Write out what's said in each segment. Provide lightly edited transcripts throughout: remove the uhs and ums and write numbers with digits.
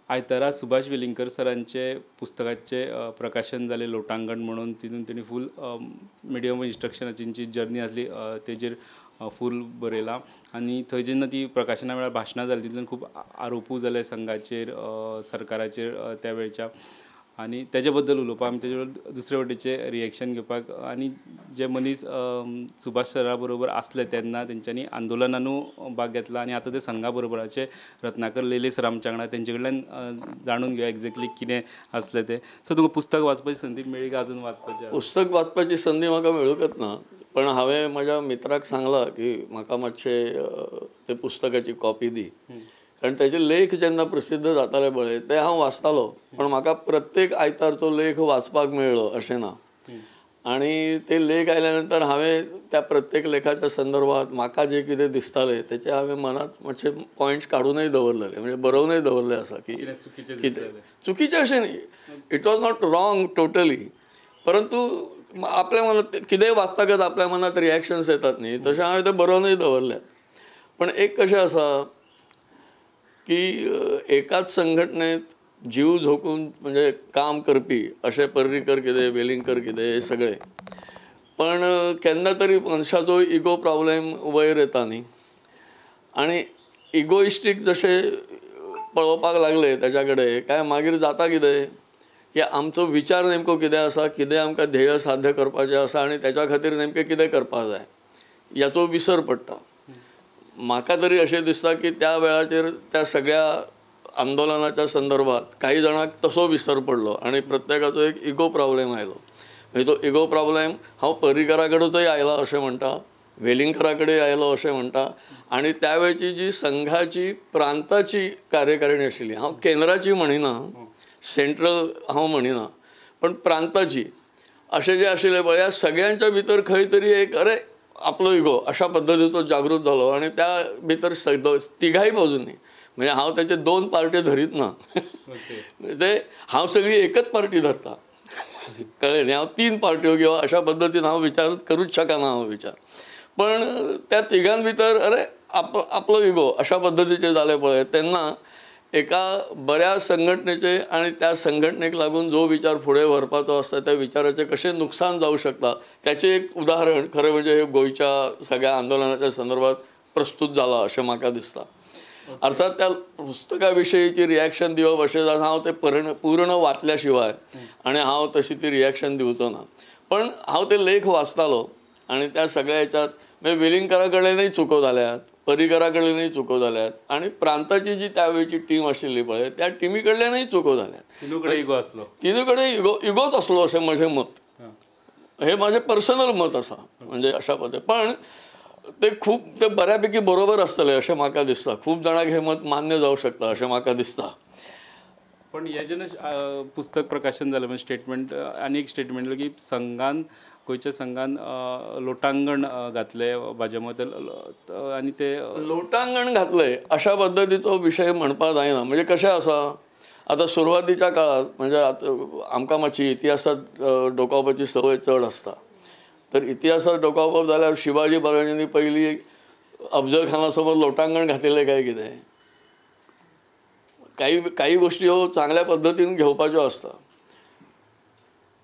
आयतारा सुभाष वेलिंगकर सरांचे पुस्तकाचे प्रकाशन जालें लोटांगण म्हणून. तितून तेणी फूल मिडियम ऑफ इन्स्ट्रक्शनाची जी जर्नी आसली तेजेर फूल बरयलां आनी थंय जेन्ना ती प्रकाशना वेळार भाशणां जालीं तितून खूब आरोपूय जाले संघाचेर, सरकाराचेर त्या वेळच्या, आनी तेजे बद्दल उलोवपाक आमी तेजे बद्दल दुसरे वटेचे रिएक्शन घेवपाक आनी जे मनीस सुभाष सरा बरोबर आसले तेन्ना तेंच्यांनी आंदोलनानूय भाग घेतला आनी आतां ते संघा बरोबराचे रत्नाकर लेले सर आमच्या वांगडा, तेंचे कडल्यान जाणून घेवया एग्जॅक्टली कितें आसलें तें. सो तुका पुस्तक वाचपाची संदी मेळ्ळी काय अजून वाचपाची? पुस्तक वाचपाची संदी म्हाका मेळूंकच ना, पण हांवें म्हज्या मित्राक सांगलां की म्हाका मातशें ते पुस्तकाची कॉपी दी, कारण ताजे लेख जेन्ना प्रसिद्ध जाताले पळय ते हांव वाचतालो, पण म्हाका प्रत्येक आयतार तो लेख वाचपाक मेळ्ळो अशें ना. आनी ते लेख आयल्या नंतर हांवें त्या प्रत्येक लेखाच्या संदर्भात म्हाका जे कितें दिसतालें तेचे हांवें मनांत मातशे पॉयंट्स काडूनय दवरलेले, म्हणजे बरोवनय दवरले आसा की कितें चुकीचें अशें न्ही, it was not wrong totally, परंतु आपल्या मनात कितेंय वाचतकच आपल्या मनात रिएक्शन्स येतात न्ही, तशें हांवें ते बरोवनय दवरल्यात. पण एक कशें आसा की एकाच संघटनेत जीव झोकून म्हणजे काम करपी अशे पर्रीकर कितें, वेलिंगकर कितें, हे सगळे, पण केन्ना तरी मनशाचो इगो प्रॉब्लेम वयर येता न्ही, आनी इगोइस्टीक जशें पळोवपाक लागले ताच्या कडेन काय मागीर जाता कितें की आमचो विचार नेमको कितें आसा, कितें आमकां ध्येय साध्य करपाचें आसा आनी ताच्या खातीर नेमकें कितें करपाक जाय याचो विसर पडटा. म्हाका तरी अशें दिसता की त्या वेळाचेर त्या सगळ्या आंदोलनाच्या संदर्भात काही जाणांक तसो विसर पडलो आनी प्रत्येकाचो एक इगो प्रॉब्लेम आयलो. म्हणजे तो इगो प्रॉब्लेम हांव पर्रीकरा कडेनूय आयला अशें म्हणटा, वेलिंगकरा कडेन आयलो अशें म्हणटा, आनी त्या वेळची जी संघाची प्रांताची कार्यकारिणी आशिल्ली, हांव केंद्राची म्हणिना, सेंट्रल हांव म्हणिना, पण प्रांताची अशें जे आशिल्लें पळय, ह्या सगळ्यांच्या भितर खंय तरी एक अरे आपलो इगो अशा पद्दतीचो जागृत जालो आनी त्या भितर तिगांय बाजूंनी, म्हणजे हांव ताचे दोन पार्टी धरीत ना, ते हांव सगळी एकच पार्टी धरता, कळ्ळें न्ही, हांव तीन पार्ट्यो किंवा अशा पद्दतीन हांव विचार करूच शकना हांव विचार, पण त्या तिगां भितर अरे आपलो इगो अशा पद्दतीचे जाले पळय तेन्ना एका बऱ्या संघटनेचे आनी त्या संघटनेक लागून जो विचार फुडें व्हरपाचो आसता त्या विचाराचें कशें नुकसान जावं शकता त्याचें एक उदाहरण खरें म्हणजे गोंयच्या सगळ्या आंदोलनाच्या संदर्भात प्रस्तूत जाला अशें म्हाका दिसता. अर्थात त्या पुस्तका विशयीची रिएक्शन दिवप अशें जाता हांव तें पूर्ण वाचल्या शिवाय आनी हांव तशी ती रिएक्शन दिवचो ना, पण हांव ते लेख वाचतालो आनी त्या सगळ्या हेच्यात म्हणजे वेलिंगकरा कडेनय चुको जाल्यात, पर्रीकरा कडेनय चुको जाल्यात, आनी प्रांताची जी त्या वेळची टीम आशिल्ली पळय त्या टिमी कडल्यानय चुको जाल्यात. तिनूय कडेन इगो आसलो, तिनूय कडेन इगोच आसलो अशें म्हजें मत, हे म्हाजें पर्सनल मत आसा, म्हणजे अशा पद्दतीन, पण ते खूब ते बऱ्यापैकी बरोबर आसतले अशें म्हाका दिसता, खूब जाणांक हें मत मान्य जावं शकता अशें म्हाका दिसता. पण हें जेन्ना पुस्तक प्रकाशन जालें म्हणजे स्टेटमेंट आनी एक स्टेटमेंट की संघान गोंयच्या संघान लोटांगण घातलें भाजपा आनी ते लोटांगण घातलें अशा पद्दतीचो विशय म्हणपाक जायना. म्हणजे कशें आसा आतां सुरवातीच्या काळांत म्हणजे आतां आमकां मातशी इतिहासांत डोकावपाची संवय चड आसता, तर इतिहासात डोकावप जाल्यार शिवाजी महाराजांनी पयलीं अफजल खाना सोबत लोटांगण घातिल्लें काय कितें, काही काही गोष्टी ह्यो चांगल्या पद्दतीन घेवपाच्यो आसता.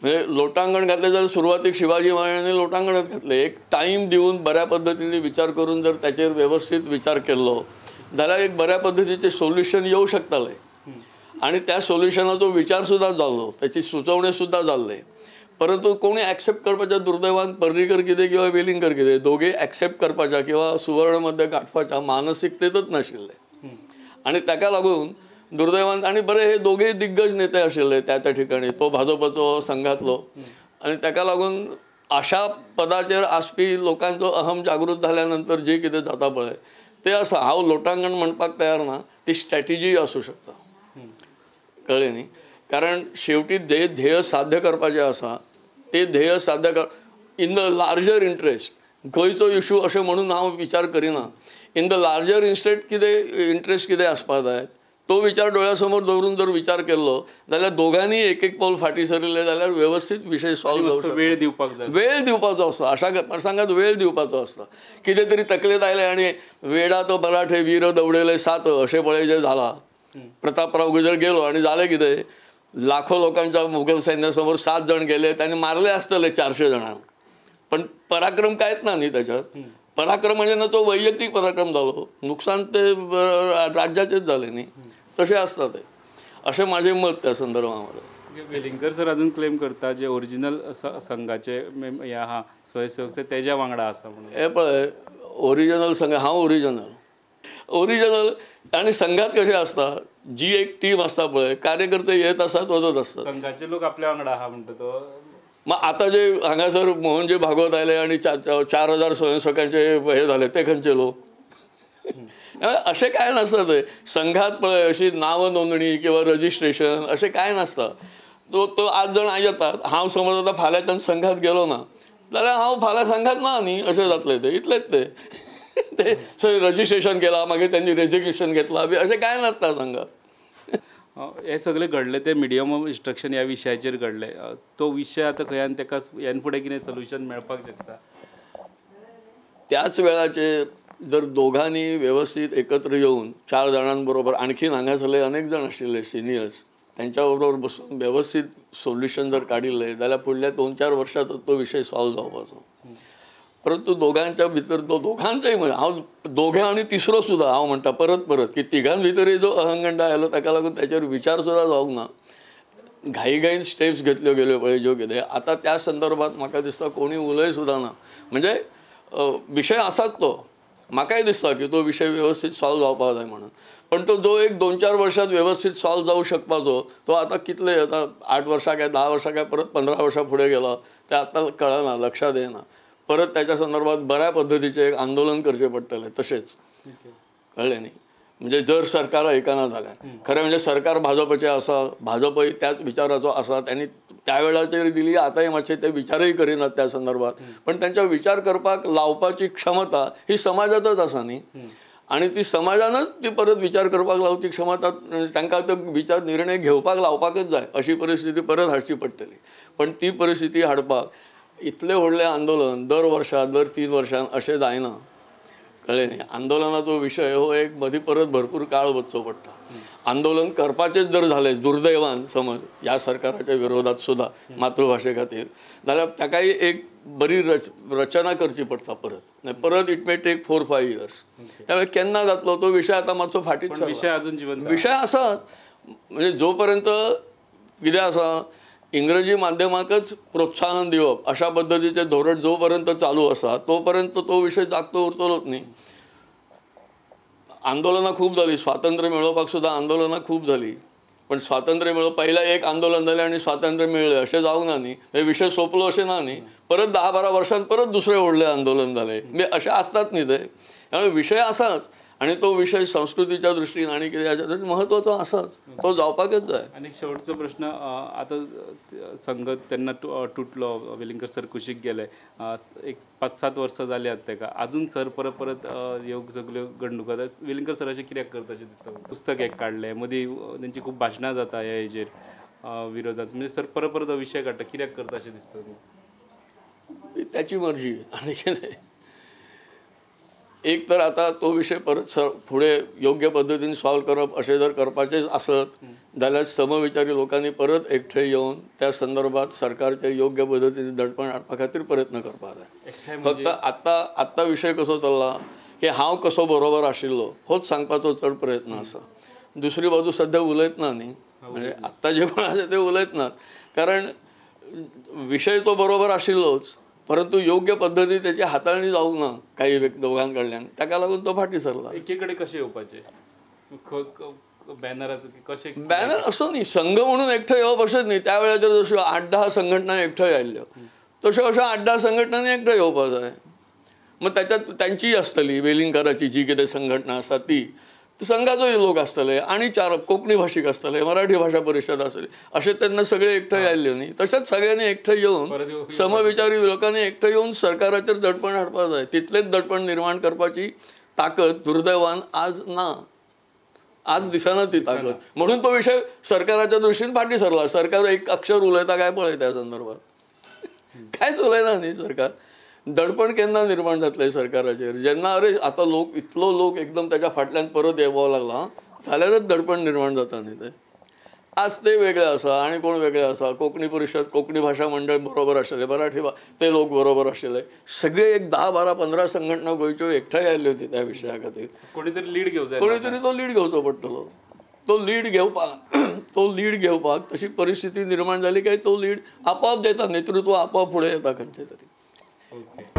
म्हणजे लोटांगण घातलें जाल्यार सुरवातीक शिवाजी महाराजांनी लोटांगणच घातलें, एक टायम दिवन बऱ्या पद्दतीन विचार करून जर ताचेर वेवस्थीत विचार केल्लो जाल्यार एक बऱ्या पद्दतीचें सोल्युशन येवं शकतालें आनी त्या सोल्युशनाचो विचार सुद्दां जाल्लो, ताची सुचोवणी सुद्दां जाल्ले, परंतु कोणी एक्सेप्ट करपाच्या दुर्दैवान पर्रीकर कितें किंवा वेलिंगकर कितें दोगीय एक्सेप्ट करपाच्या किंवा सुवर्ण मध्य गांठपाच्या मानसिकतेतच नाशिल्ले आनी ताका लागून दुर्दैवान, आनी बरे हे दोगीय दिग्गज नेते आशिल्ले त्या त्या ठिकाणी, तो भाजपाचो संघातलो, आनी ताका लागून अशा पदाचेर आसपी लोकांचो अहम जागृत जाल्या नंतर जे कितें जाता पळय ते आसा. हांव लोटांगण म्हणपाक तयार ना, ती स्ट्रॅटेजी आसूं शकता, कळ्ळें न्ही, कारण शेवटी जे ध्येय साध्य करपाचें आसा ते ध्येय साध्य कर इन the larger interest, गोंयचो इशू अशें म्हणून हांव विचार करिना, इन the larger interest कितें इंट्रस्ट कितें आसपाक जाय तो विचार डोळ्यासमोर दवरून जर विचार केल्लो जाल्यार दोगांनी एक एक पावल फाटीं सरिल्लें जाल्यार वेवस्थीत विशय सॉल्व जावंक शकता. वेळ दिवपाक जाय, वेळ दिवपाचो आसता, अशा प्रसंगात वेळ दिवपाचो आसता. कितें तरी तकलेंत आयलें आनी वेडा तो मराठे वीर दवडेले सात अशें पळय जें जालां प्रतापराव गुजर गेलो आणि जालें कितें, लाखो लोकांच्या मुघल सैन्यासमोर 7 जण गेले, त्यांनी मारले असतले 400 जणांक, पण पराक्रम कांयच ना न्ही त्याच्यात. पराक्रम म्हणजे ना तो वैयक्तिक पराक्रम जालो, नुकसान ते राज्याचेच जाले न्ही. तशें आसता ते, अशें माझे मत त्या संदर्भामध्ये. वेलिंगकर सर अजून क्लेम करता जे ओरिजिनल संघाचे हे आहा स्वयंसेवक ते तेज्या वांगडा आसा म्हणून. हे पळय ओरिजिनल संघ, हांव ओरिजिनल ओरिजिनल आणि संघात कशें आसता, जी एक टीम आसता पळय, कार्यकर्ते येत आसात वचत आसतात, संघाचे लोक आपल्या वांगडा आहा म्हणटा तो. मग आता जे हांगासर मोहनजी भागवत आयले आणि 4000 स्वयंसेवकांचे हे झाले, ते खंयचे लोक? अशें कांय नासता ते संघात पळय अशी नांव नोंदणी किंवा रजिस्ट्रेशन अशें कांय नासता. तो तो आज जण येतात, हांव समज आतां फाल्यांच्यान संघात गेलो ना जाल्यार हांव फाल्यां संघात ना न्ही, अशें जातलें तें, इतलेंच तें. ते रजिस्ट्रेशन केलां मागीर त्यांनी रेजिग्नेशन घेतलां बी अशें कांय नासता संघात. हे सगळें घडलें तें मिडियम ऑफ इन्स्ट्रक्शन ह्या विशयाचेर घडलें. तो विशय आतां खंय आनी ताका ह्यान फुडें कितें सोल्युशन मेळपाक शकता? त्याच वेळाचेर जर दोघांनी व्यवस्थित एकत्र येऊन 4 जाणांबरोबर, आणखीन हांगासरले अनेक जण आशिल्ले सिनियर्स, त्यांच्याबरोबर बसून व्यवस्थित सोल्युशन जर काडिल्लें जाल्यार फुडल्या 2-4 वर्षात तो विशय सॉल्व जावपाचो. परंतु दोघांच्या भितर तो दोघांचोय म्हणजे हांव दोघे आनी तिसरो सुद्दां हांव म्हणटा परत परत की तिघां भितरय जो अहंगंडा आयलो ताका लागून ताचेर विचार सुद्दां जावंक ना. घाईघाईन स्टेप्स घेतल्यो गेल्यो पळय ज्यो कितें, आतां त्या संदर्भात म्हाका दिसता कोणी उलय सुद्दां ना. म्हणजे विशय आसाच तो, म्हाकाय दिसता की तो विशय व्यवस्थित सॉल्व जावपाक जाय म्हणून, पण तो जो एक 2-4 वर्षात व्यवस्थित सॉल्व जाऊ शकपाचो तो आतां कितले आतां 8 वर्सां काय 10 वर्सां काय परत 15 वर्सां फुडें गेलो तें आतां कळना, लक्षात येना. परत त्याच्या संदर्भात बऱ्या पद्दतीचें एक आंदोलन करचें पडटलें तशेंच, कळ्ळें न्ही. म्हणजे जर सरकार आयकना जाल्यार, खरें म्हणजे सरकार भाजपचें आसा, भाजपय त्याच विचाराचो आसा, त्यांनी त्या वेळाचेर दिली, आतांय मातशे ते विचारय करिनात त्या संदर्भात, पण त्यांच्या विचार करपाक लावपाची क्षमता ही समाजातच आसा न्ही, आनी ती समाजानच ती परत विचार करपाक लावची क्षमता, तांकां तो विचार निर्णय घेवपाक लावपाकच जाय, अशी परिस्थिती परत हाडची पडटली. पण ती परिस्थिती हाडपाक इतलें व्हडलें आंदोलन दर वर्सा दर 3 वर्सां अशें जायना, कळ्ळें न्ही. आंदोलनाचो विशय हो एक मदीं परत भरपूर काळ वचचो पडटा. आंदोलन करपाचेंच जर जालें दुर्दैवान समज ह्या सरकाराच्या विरोधात सुद्दां मातृभाशे खातीर, जाल्यार ताकाय एक बरी रचना करची पडटा परत, परत it may take 4-5 years. त्यामुळे केन्ना जातलो तो विशय आतां मातसो फाटीच, विशय अजून जिवंत विशय आसा. म्हणजे जो पर्यंत कितें आसा इंग्रजी माध्यमाकच प्रोत्साहन दिवप अशा पद्दतीचें धोरण जो पर्यंत चालू आसा तो पर्यंत तो विशय जागतो उरतलोच न्ही. आंदोलनां खूब जाली, स्वातंत्र्य मेळोवपाक सुद्दां आंदोलनां खूब जाली, पण स्वातंत्र्य मेळोवप पहिला एक आंदोलन जालें आनी स्वातंत्र्य मेळ्ळें अशें जावंक ना न्ही, हे विशय सोंपलो अशें ना न्ही, परत 10-12 वर्सां परत दुसरें व्हडलें आंदोलन जालें, म्हणजे अशें आसतात न्ही ते. त्यामुळे विशय आसाच आणि तो विशय संस्कृतीच्या दृष्टीन आणि कितें हाच्या दृष्टीन महत्वाचो आसाच, तो जावपाकच जाय. आनी शेवटचो प्रश्न, आतां संघ तेन्ना तुटलो, वेलिंगकर सर कुशीक गेले, एक 5-7 वर्सां जाली आतां ताका, अजून सर परत परत ह्यो सगल्यो घडणुको वेलिंगकर सर अशें कित्याक करता अशें दिसता? पुस्तक एक काडलें, मदीं तेंची खूब भाशणां जाता ह्या हेजेर विरोधात, म्हणजे सर परत परत हो विशय काडटा, कित्याक करता अशें दिसता? त्याची मर्जी आनी कितें. एक तर आता तो विशय परत सर फुडें योग्य पद्दतीन सॉल्व करप अशें जर करपाचेंच आसत जाल्यार समविचारी लोकांनी परत एकठांय येवन त्या संदर्भात सरकारचे योग्य पद्दतीन दडपण हाडपा खातीर प्रयत्न करपाक जाय. फक्त आत्तां आत्तां विशय कसो चल्ला की हांव कसो बरोबर आशिल्लो होच सांगपाचो चड प्रयत्न आसा. दुसरी बाजू सद्या उलयत ना न्ही, म्हणजे आत्तां जे कोण आसा ते उलयत नात, कारण विशय तो बरोबर आशिल्लोच परंतु योग्य पद्दती त्याची हाताळणी जावंक ना काही व्यक्ती दोघां कडल्यान, ताका लागून तो फाटी सरला. एके कडेन कशें येवपाचें बॅनराचो कशें बॅनर असो न्ही, संघ म्हणून एकठांय येवप अशेंच न्ही. त्या वेळाचेर जश्यो 8-10 संघटना एकठांय आयिल्ल्यो तश्यो अश्यो 8-10 संघटनांनी एकठांय येवपाक जाय. मग त्याच्यात तांचीय आसतली वेलिंगकाराची जी कितें संघटना आसा ती, संघाचोय लोक आसतले आनी 4 कोंकणी भाशीक आसतले, मराठी भाशा परिशद आसतली, अशें तेन्ना सगळे एकठांय आयिल्ले न्ही. तशेंच सगळ्यांनी एकठांय येवन समविचारी लोकांनी एकठांय येवन सरकाराचेर दडपण हाडपाक जाय. तितलेंच दडपण निर्माण करपाची ताकद दुर्दैवान आज ना, आज दिसना ती ताकद, म्हणून तो विशय सरकाराच्या दृष्टीन फाटी सरला. सरकार एक अक्षर उलयता काय पळय त्या संदर्भात, कांयच उलयना न्ही सरकार. दडपण केन्ना निर्माण जातलें सरकाराचेर, जेन्ना अरे आतां लोक इतलो लोक एकदम ताच्या फाटल्यान परत येवपाक लागला, जाल्यारच दडपण निर्माण जाता न्ही. तें आज ते वेगळे आसा आनी कोण वेगळे आसा, कोंकणी परिशद, कोंकणी भाशा मंडळ बरोबर आशिल्ले, मराठी ते लोक बरोबर आशिल्ले, सगळे एक 10 12 15 संघटना गोंयच्यो एकठांय आयल्यो होती त्या विशया खातीर. कोणीतरी लीड घेवचो, कोणीतरी तो लीड घेवचो पडटलो. तो लीड घेवपाक तो लीड घेवपाक तशी परिस्थिती निर्माण जाली काय तो लीड आपोआप येता, नेतृत्व आपोआप फुडें येता खंयचे तरी. ओके.